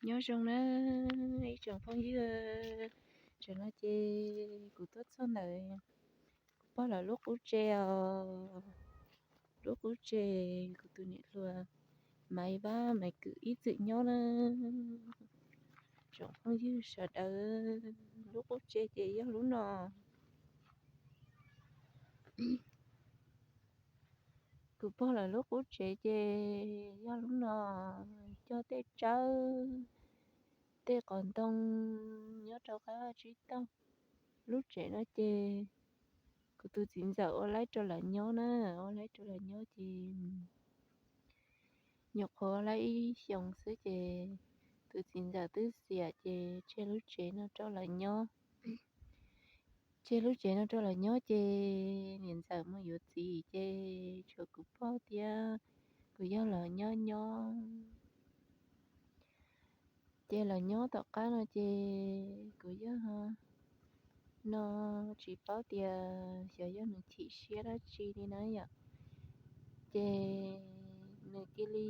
Nyob zoo na ib tsoom phooj ywg, tam no ces kuv tuaj txog ntawm kuv pog lawv lub qub tsev os. Lub qub tsev kuv tus niam hluas Maiv Vaj Maiv Kwm ib txwm nyob na. Tsoom phooj ywg sawv daws, lub qub tsev ces yog lub no. Kuv pog lawv lub qub tsev ces yog lub no, cog tej tsawb, tej qhov ntoo nyob rau qab tsib taug. Lub tsev no ces kuv tus txiv ntxawm ua laib rau lawv nyob na, ua laib rau lawv nyob ces nyuam qhuav ua laib ib xyoos xwb ces tus txiv ntxawm twb xiam ces tseg lub tsev no rau lawv nyob. Tseg lub tsev no rau lawv nyob ces niam ntxawm mus yuav txiv ces tshuav kuv pog thiab kuv yawg los nyob nyob. Ces lawv nyob tom qab no ces kuv yawg no tsis paub tias xyov yog nws chim siab dab tsi li na yom, ces nws cia li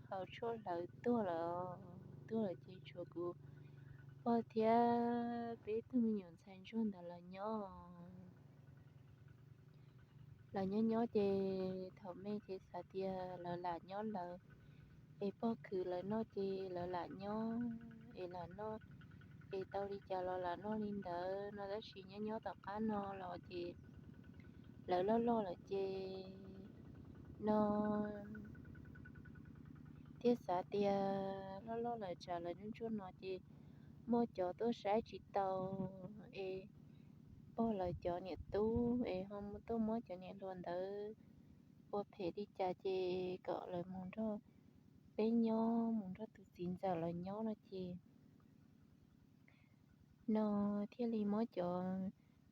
haus tshuaj hlawv tuag lawm. Tuag lawm ces tshuav kuv pog thiab peb tug me nyuam ntxhais ntsuag ntawd los nyob. Lawv nyob nyob ces thaum me ces xav tias lawv lam nyob lawv, es pog khwv lawv noj ces lawv lam nyob, es lam noj, es tau li cas los lam noj li ntawd no. Tab sis nyob nyob tom qab no los ces lawv loj loj lawm ces no thiaj xav tias loj loj lawm tsam lawv ntsuag ntsuag no ces muaj cov tuaj saib tsis tau, es pog lawv cov niam tub es ho tuaj muab cov niam hluas ntawd ua phem li cas ces kom lawv mus nrog peb nyob, mus nrog tus txiv ntxawm los nyob no ces no thiaj li muab cov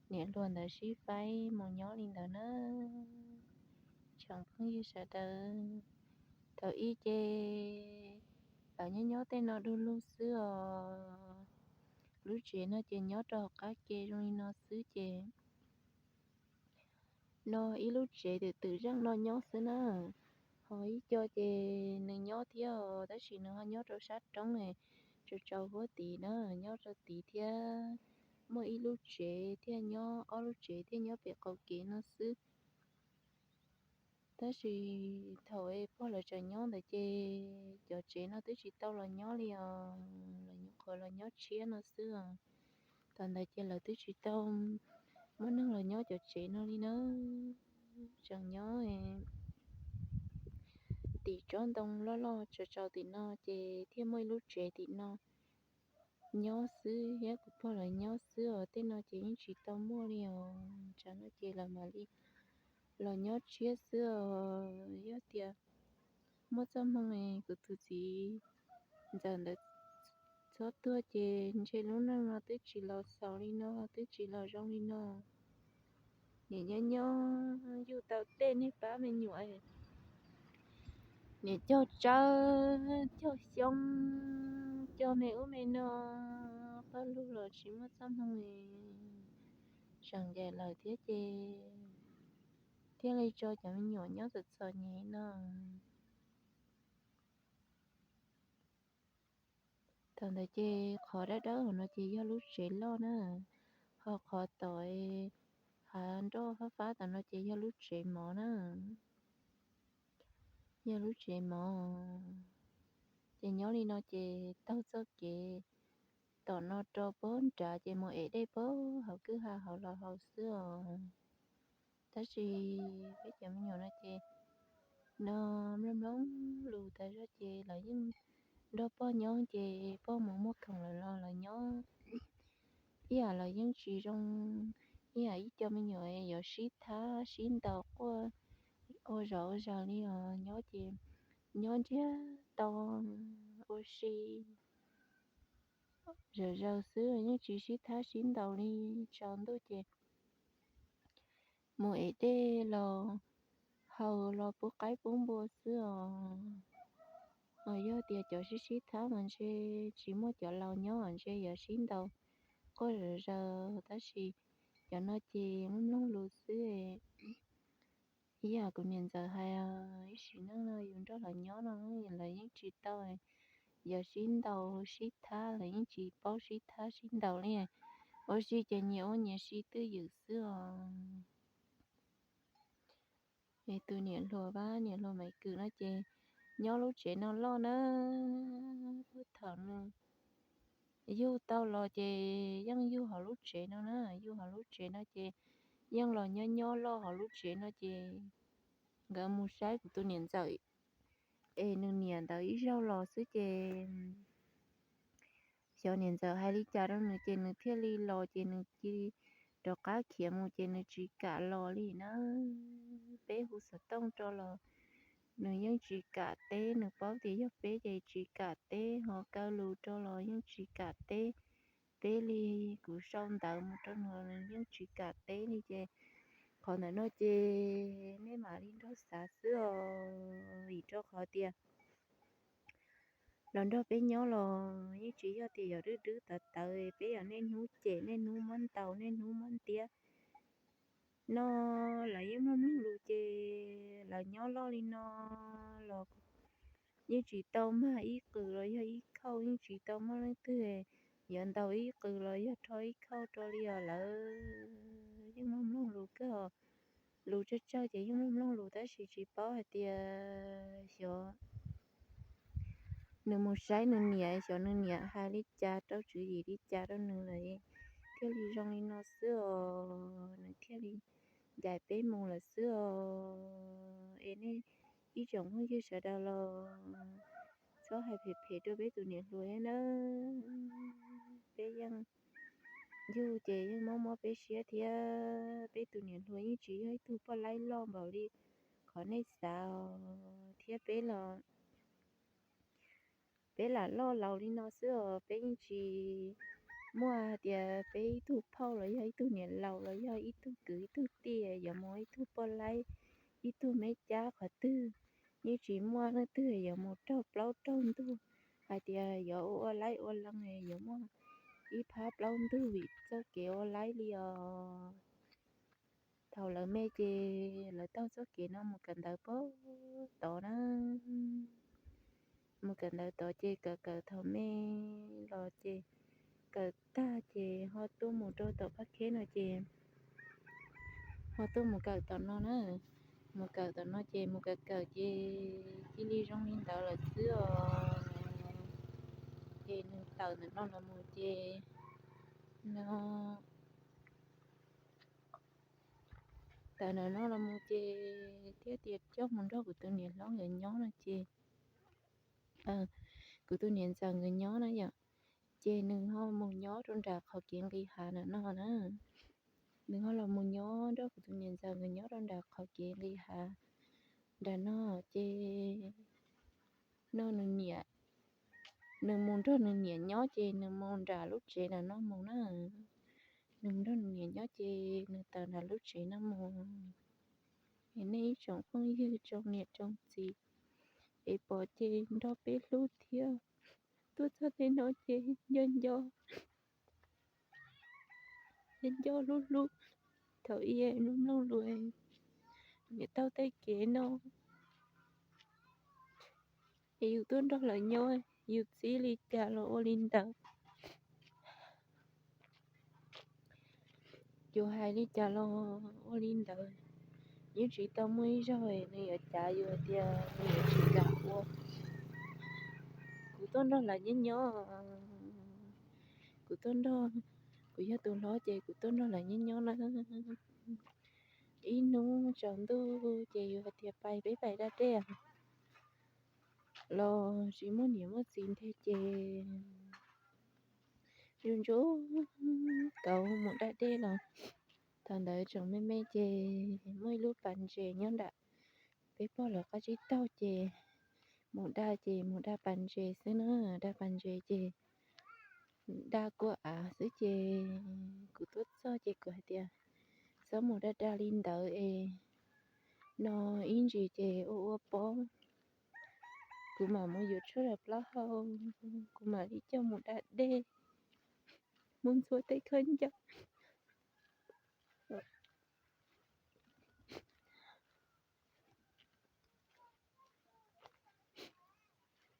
niam hluas ntawd sib faib mus nyob li ntawd na. Tsoom phooj ywg sawv daws, thaum ub ces lawv nyob nyob tej no du lug xwb os. Lub tsev no ces nyob rau hauv qab ke zoo li no xwb ces no ib lub tsev twm twm zeej no nyob xwb na. Ho ib co ces nws nyob thiab os, tab sis nws ho nyob rau sab roob, tsaus tsaus huab tid na, nyob rau tid thiab. Muaj ib lub tsev thiaj nyob, ob lub tsev thiaj nyob pem qaum kev no xwb. Tab sis thaum es pog lawv tseem nyob ntawd ces cov tsev no twb tsis tau los nyob li os, lawv nyuam qhuav los nyob tshiab no xwb os. Thaum ntawd ces lawv twb tsis tau muaj neeg los nyob cov tsev no li na. Tseem nyob tim tsob ntoo loj loj tsaus tsaus tim no ces thiaj muaj ib lub tsev tim no nyob xwb thiab kuv pog lawv nyob xwb os. Tej no ces yeej tsis tau muaj li os. Tsam no ces lawv mam li los nyob tshiab xwb os. Yog tias muaj txoj hmoo kuv tus txiv ntxawm ntawd txhob tuag ces ntshe lub neej no twb tsis los xaus li no, twb tsis los zoo li no. Niam nyob nyob yug tau tej niag pab me nyuam, niam cog tsawb cog xyoob, cog me ub me no, pawg lug los tsis muaj txoj hmoo, tseem ncaim lawm thiab ces thiaj li tso cov me nyuam nyob txom txom nyem no. Thaum ntawd ces qhov dawb dawb hauv no ces yog lub tsev loj na, ho qhov tom hav nroj fab fab tom no ces yog lub tsev mov na. Yog lub tsev mov. Ces nyob li no ces taug txoj kev tom no rau pem nrad ces mus ev dej pem hauv kwj ha hauv los haus xwb os. Tab sis peb cov me nyuam no ces no mloog mloog lus tas zog ces lawv yeej nrog pog nyob ces pog mus muag khoom lawm los lawv nyob ib yam lawv yeej tsis zoo ib yam ib co me nyuam yuav sib thab sib ntaus quaj ua zom ua zaws li os. Nyob ces nyob ntsiag to ua si zom zaws xwb, yeej tsis sib thab sib ntaus li. Tsaus ntuj ces mus ev dej los haus los pub qaib pub npua xwb os. Yog tias cov sib sib thab mas ntshe tsis muaj cov laus nyob ntshe yuav sib ntaus quaj zom zaws, tab sis cov no ces mloog mloog lus xwb. Ib yam kuv niam ntxawm hais, ib sim neej no yus nrog lawv nyob no lawv yeej tsis tau yog sib ntaus sib thab los yeej tsis paub sib thab sib ntaus li. Ua si ces nyias ua nyias si twj ywm xwb os. Es tus niam hluas pab niam hluas Maiv Kwm no ces nyob lub tsev no loj na, puag thaum nws yug tau los ces yeej yug hauv lub tsev no na, yug hauv lub tsev no ces yeej los nyob nyob loj hauv lub tsev no ces nkawd mus saib kuv tus niam ntxawm es nws niam ntawd ib zaug los xwb ces xyov niam ntxawm hais li cas rau nws ces nws thiaj li los ces nws cia li rov qab khiav mus ces nws tsis kam los li na. Peb hu xov tooj rau los nws yeej tsis kam teb, nws paub tias yog peb ces tsis kam teb, ho kaw lus rau los yeej tsis kam teb peb li. Kuv sau ntawv mus rau nws los nws yeej tsis kam teb li ces qhov ntawm no ces nej mam li nrog xav xwb os, vim rau qhov tias los nrog peb nyob los yeej tsis yog tias yog dwb dwb tawv tawv, peb yog niaj hnub cem, niaj hnub muab ntaus, niaj hnub muab ntiab no, lawv yeej mloog mloog lus ces lawv nyob loj li no los yeej tsis tau mag ib qws los yog ib khauj, yeej tsis tau muaj leej twg yuav ntaus ib qws los yog rho ib khauj rau li os. Lawv yeej mloog mloog lus kawg, lus tsawg tsawg ces yeej mloog mloog lus tab sis tsis paub hais tias xyov nws mus saib nws niam, xyov nws niam hais li cas rau, tswv yim li cas rau nws lawm thiaj li zoo li no xwb os, nws thiaj li ncaim peb mus lawm xwb os. Es nej ib tsoom phooj ywg sawv daws los txhob hais phem phem rau peb tus niam hluas nawb. Peb yeej yug ces yeej mob mob peb siab thiab, peb tus niam hluas yeej tsis yog ib tug poj laib loj npaum li qhov nej xav thiab, peb los peb lam loj laus li no xwb os, peb yeej tsis muaj hais tias peb ib tug phauj los yog ib tug niam laus los yog ib tug kwv ib tug tij yuav mus ib tug poj laib ib tug me cab qhov twg. Yeej tsis muaj leej twg yuav mus raug plaub raug ntug hais tias yuav ua ua laib ua lees yuav muaj ib phab plaub ntug vim txoj kev ua laib li os. Thaum lawv me ces lawv taug txoj kev no mus kawm ntawv pem tod na. Mus kawm ntawv tod ces kawm kawm thaum me los ces kawm tag ces ho tuaj mus rau tom Paj Kheb no ces ho tuaj mus kawm tom no na. Mus kawm tom no ces mus kawm kawm ces cia li zoo li ntawd lawm xwb os. Ces nws tawm ntawm no los mus ces no tawm ntawm no los mus ces thiaj tias coj mus nrog kuv tus niam hlob nkawd nyob no ces kuv tus niam ntxawm nkawd nyob na yom. Ces nws ho mus nyob rau nram qhov kev nqis hav ntawm no na. Nws ho los mus nyob nrog kuv tus niam ntxawm nkawd nyob rau nram qhov kev nqis hav nram no ces no nws niam, nws mus nrog nws niam nyob ces nws mus nram lub tsev nram no mus na. Nws mus nrog nws niam nyob ces nws tawm nram lub tsev no mus. Es nej ib tsoom phooj ywg tsoom niam tsoom txiv es pom ces nrog peb hlub thiab, tuaj txog tej no ces nco nco, nco hlub hlub thaum ub mloog mloog lus, niam taug tej kev no es yus tuaj nrog lawv nyob, yus txib li cas los ua li ntawd. Yus hais li cas los ua li ntawd. Yeej tsis tau muaj ib zaug nws yuav cav yus hais tias nws yuav tsis kam ua. Kuv tuaj nrog lawv nyob nyob, kuv tuaj nrog, kuv yog tus hlob ces kuv tuaj nrog lawv nyob nyob na. Ib hnub tsaus ntuj ces yus hais tias pais peb pais da dej los tsis muaj niam muaj txiv nteg ces yus ntsuj kauv mus da dej los. Thaum ntawd tseem me me ces muaj ib lub pas ntses nyob nram peb pog lawv qab tsib taug ces mus da ces mus da pas ntses xwb na, da pas ntses ces da kua av xwb ces kuv tuaj txog ces kuv hais tias txhob mus da da li ntawd es no ib ntsis ces ua ua pob, kuv mam mus yuav tshuaj rau plaub hau, kuv mam li coj mus da dej, mus ntxhua tej khaub ncaws.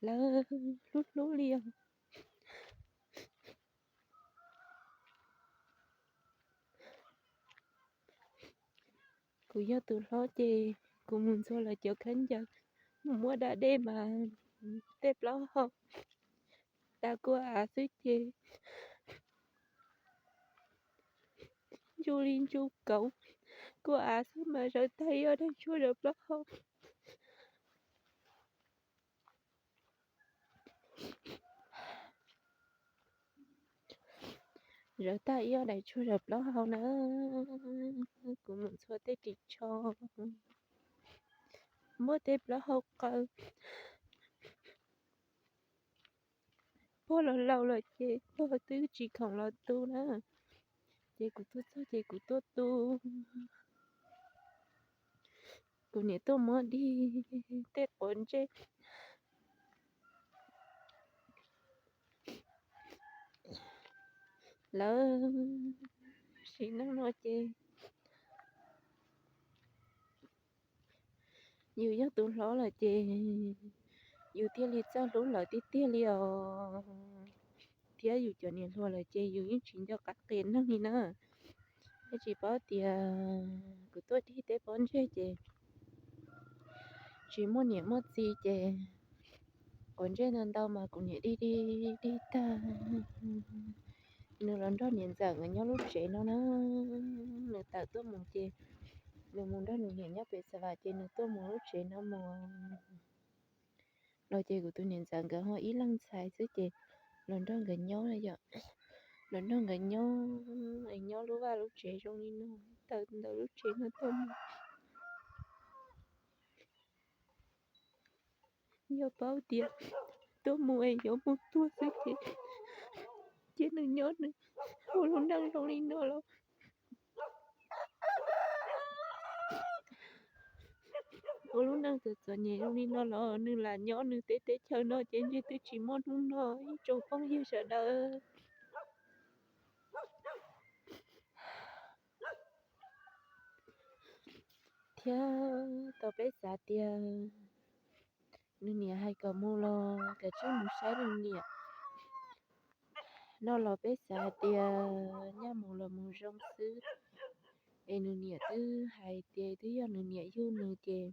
lawv hlub hlub li os. Kuv yog tus hlob ces kuv mus ntxuag lawv cov khaub ncaws, mus muab da dej mas tej plaub hau da kua av xwb ces ntsu li ntsu kauv, kua av xwb mas zawv tag ib ob daim tshuaj rau plaub hau. Zawv tag ib ob daim tshuaj rau plaub hau na, kuv mus ntxuag tej ris tsho, muab tej plaub hau qaws. Pog los laus lawm ces pog twb tsis khoom los tu na, ces kuv tuaj txog ces kuv tuaj tu. Kuv niam tuaj muab dig tej quav ntsej. Lawv sim neej no ces yus yog tus hlob lawm ces yus thiaj li txawj hlub lawv tiag tiag li os. Thiab yus cov niam hluas lawm ces yus yeej tsis nco qab qias neeg li na. Thiab tsis paub tias kuv tuaj dig tej pob ntseg ces tsis muaj niam muaj txiv ces quav ntsej ntau ntau mas kuv niam dig dig dig tag, nws los nrog niam ntxawm nkawd nyob lub tsev no na. Nws tawm tuaj mus ces nws mus nrog nws niam nyob pem Xav Vam ces nws tuaj mus lub tsev no mus. Los ces kuv tus niam ntxawm nkawd ho ib leeg ntxhais xwb ces los nrog nkawd nyob yom, los nrog nkawd nyob, nyob lub vaj lub tsev zoo li no, tawm ntawm lub tsev no tuaj mus. Yog paub tias tuaj mus es yuav mus tuag xwb ces, ces nws nyob nws ua lub neej zoo li no los, ua lub neej txom txom nyem zoo li no los nws lam nyob nws tej teb chaws no ces ntshe twb tsis muaj hnub no ib tsoom phooj ywg sawv daws. Thiab tau peb xav tias nws niam hais kom mus los kav tsij mus saib nws niam. No los peb xav hais tias nyaj mus los mus zoo xwb, es nws niam twb hais tias twb yog nws niam yug nws ces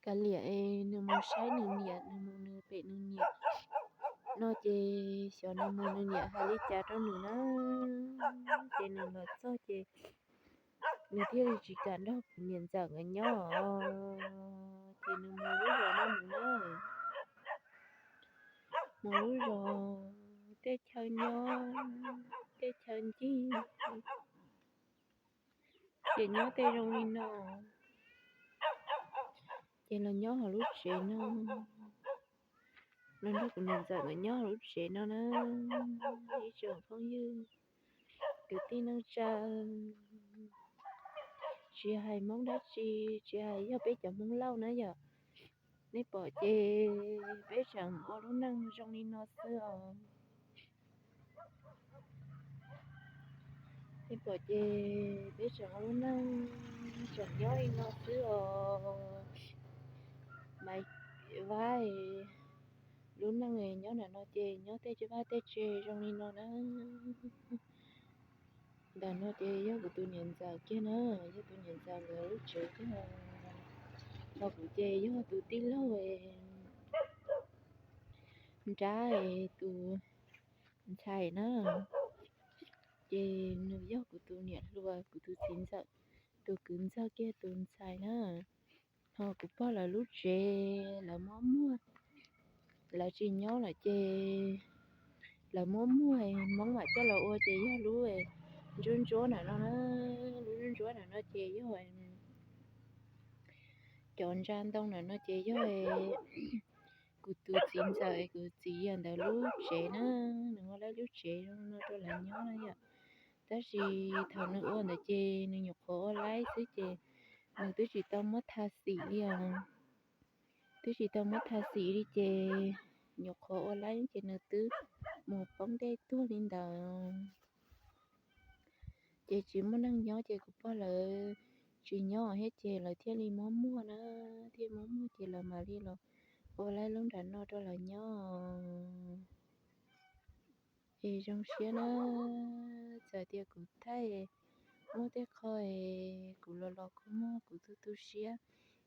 kav liam es nws mus saib nws niam, nws mus nws pem nws niam no ces xyov nws mus nws niam hais li cas rau nws na. Ces nws los txog ces nws thiaj li tsis kam nrog kuv niam ntxawm nkawd nyob, ces nws mus lub zos no mus na, mus lub zos tej chaw nyob, tej chaw ncig, ces nyob tej zoo li no. Ces los nyob hauv lub tsev no, los nrog kuv niam ntxawm nkawd nyob hauv lub tsev no na. Ib tsoom phooj ywg, kwv tij neej tsa, tsis hais Hmoob dab tsi, tsis hais yog peb cov Hmoob Lauj na yom, nej pom ces peb tseem ua lub neej zoo li no xwb os. Nej pom ces peb tseem ua lub neej tseem nyob li no xwb os. Mas vaj lub neej nyob ntawm no ces nyob tej vaj tej tse zoo li no na. Ntawm no ces yog kuv tus niam ntxawm kiag na, yog tus niam ntxawm nkawd lub tsev kiag. Ho kuv ces yog tus tij laug nrab tus ntxhais na. Ces nws yog kuv tus niam hluas, kuv tus txiv ntxawm, tus kwv ntxawg kiag tus ntxhais na. Ho kuv pog lawv lub tsev lawv muab muag, lawv tsis nyob lawm ces lawv muab muag, Hmoob mam coj los ua ces yog lub ntsuab ntsuab ntawm no, lub ntsuab ntsuab ntawm no ces yog cov ntsa ntoo ntawm no ces yog kuv tus txiv ntxawm kuv txiv yawg ntawd lub tsev na, nws ua lawv lub tsev zoo no rau lawv nyob na yom. Tab sis thaum nws ua ntawd ces nws nyuam qhuav ua laib xwb ces nws twb tsis tau muab tha xim li os. Twb tsis tau muab tha xim li ces nyuam qhuav ua laib ces nws twb mus poob dej tuag li ntawd. Ces tsis muaj neeg nyob ces kuv pog lawv tsis nyob thiab ces lawv thiaj li muab muag na, thiaj muab muag ces lawv mam li los ua lub nram no rau lawv nyob. Es zoo siab na, txawm tias kuv thaij muaj tej qho es kuv los los kuj muaj kuv tu tu siab,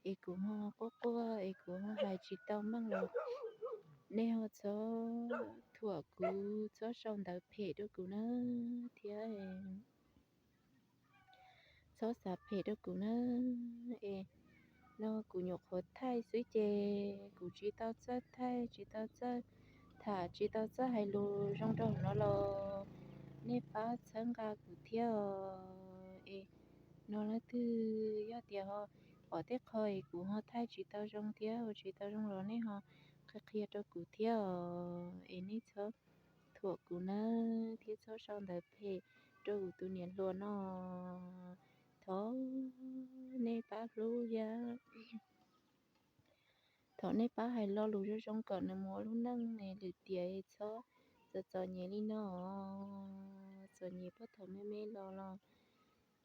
es kuv ho quaj quaj es kuv ho hais tsis tau meej los nej ho txhob thuam kuv, txhob sau ntawv phem rau kuv na, thiab txhob xav phem rau kuv na. Es no kuv nyuam qhuav thaij xwb ces kuv tsis tau txawj thaij, tsis tau txawj tham, tsis tau txawj hais lus zoo rau no los nej pab txhawb nqa kuv thiab os. Es no leej twg yog tias ho pom tej qho es kuv ho thaij tsis tau zoo thiab ua tsis tau zoo los nej ho qhia qhia rau kuv thiab os. Es nej txhob thuam kuv nawb, thiab txhob sau ntawv phem rau kuv tus niam hluas no. Thov nej pab hlub thiab thov nej pab hais lo lus zoo zoo kom nws mus ua lub neej es lwm tiam txhob txom txom nyem li no. Txom nyem puag thaum me me los los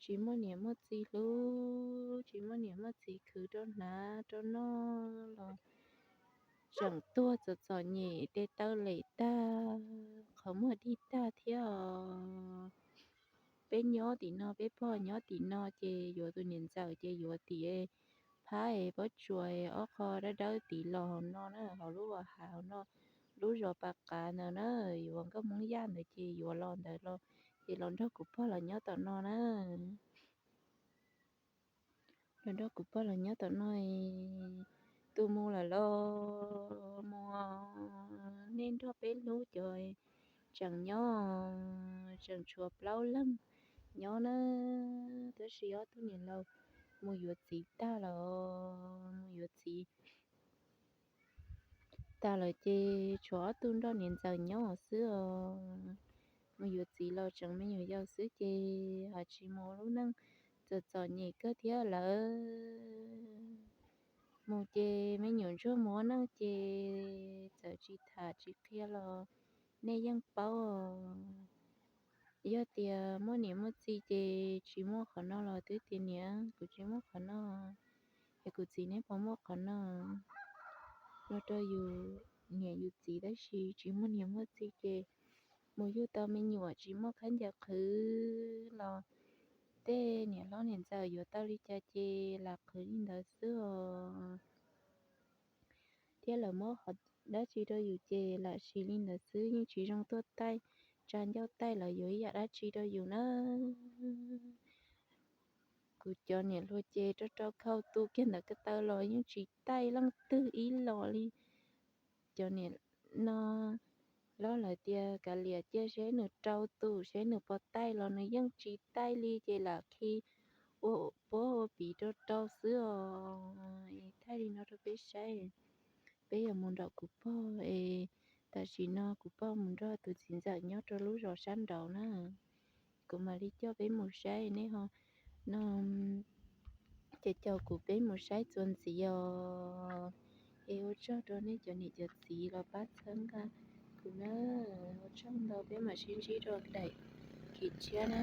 tsis muaj niam muaj txiv hlub, tsis muaj niam muaj txiv khwv rau hnav rau noj los tseem tuag txom txom nyem, tes taw lem tag, qhov muag dig tag thiab os. Peb nyob tim no, peb pog nyob tim no ces yuav tus niam ntxawm ces yuav tim phab es pob tsuas ob qho dawb dawb tid los hauv no na, hauv lub hav hauv no, lub zos Pas Qav ntawd na, yuav nkauj Hmoob Yaj ntawd ces yuav los ntawd los, ces los nrog kuv pog los nyob tom no na. Los nrog kuv pog los nyob tom no, tus mus lawm los mus, nej nrog peb hlub cov tseem nyob, tseem tshuav plaub leeg nyob na, tab sis ob tug niam laus mus yuav txiv tag lawm, mus yuav txiv tag lawm ces tshuav ob tug nrog niam ntxawm nyob xwb os. Mus yuav txiv los tseem me nyuam yaus xwb ces ho tsis mus ua lub neej txom txom nyem kawg thiab lawm. Mus ces me nyuam ntsuag mus ua neej ces txawm tsis tham tsis qhia los nej yeej paub. Yog tias muaj niam muaj txiv ces tsis muaj qhov no los twb tias niam kuv tsis muaj qhov no, es kuv txiv neb puas muaj qhov no los rau yus niam yus txiv, tab sis tsis muaj niam muaj txiv ces mus yug tau me nyuam tsis muaj khaub ncaws qhwv los tej niam hlob niam ntxawm yuav tau li cas ces lam qhwv li ntawd xwb os. Thiab lawv muab qhov dab tsi rau yus ces lam siv li ntawd xwb, yeej tsis zoo tuaj taij tsa ncauj taij los yuav ib yam dab tsi rau yus na. Kuv cov niam hluas ces rau rau khau tu kiag ntawm ko taw los yeej tsis taij leej twg ib los li. Cov niam no los lawv tias kav liam cia seb nws rau tus seb nws puas taij los nws yeej tsis taij li ces lam khi ua puab ua piv rau rau xwb os. Es thaij li no rau peb saib, peb yuav mus nraum kuv pog es tam sim no kuv pog mus nrog tus txiv ntxawm nyob rau lub zos sab nraud na. Kuv mam li coj peb mus saib nej ho no ces caum kuv peb mus saib txuas ntxiv os. Es ua tsaug rau nej cov niam cov txiv los pab txhawb nqa kuv na. Ua tsaug ntau, peb mam sib ntsib rau daim khiv tshiab na.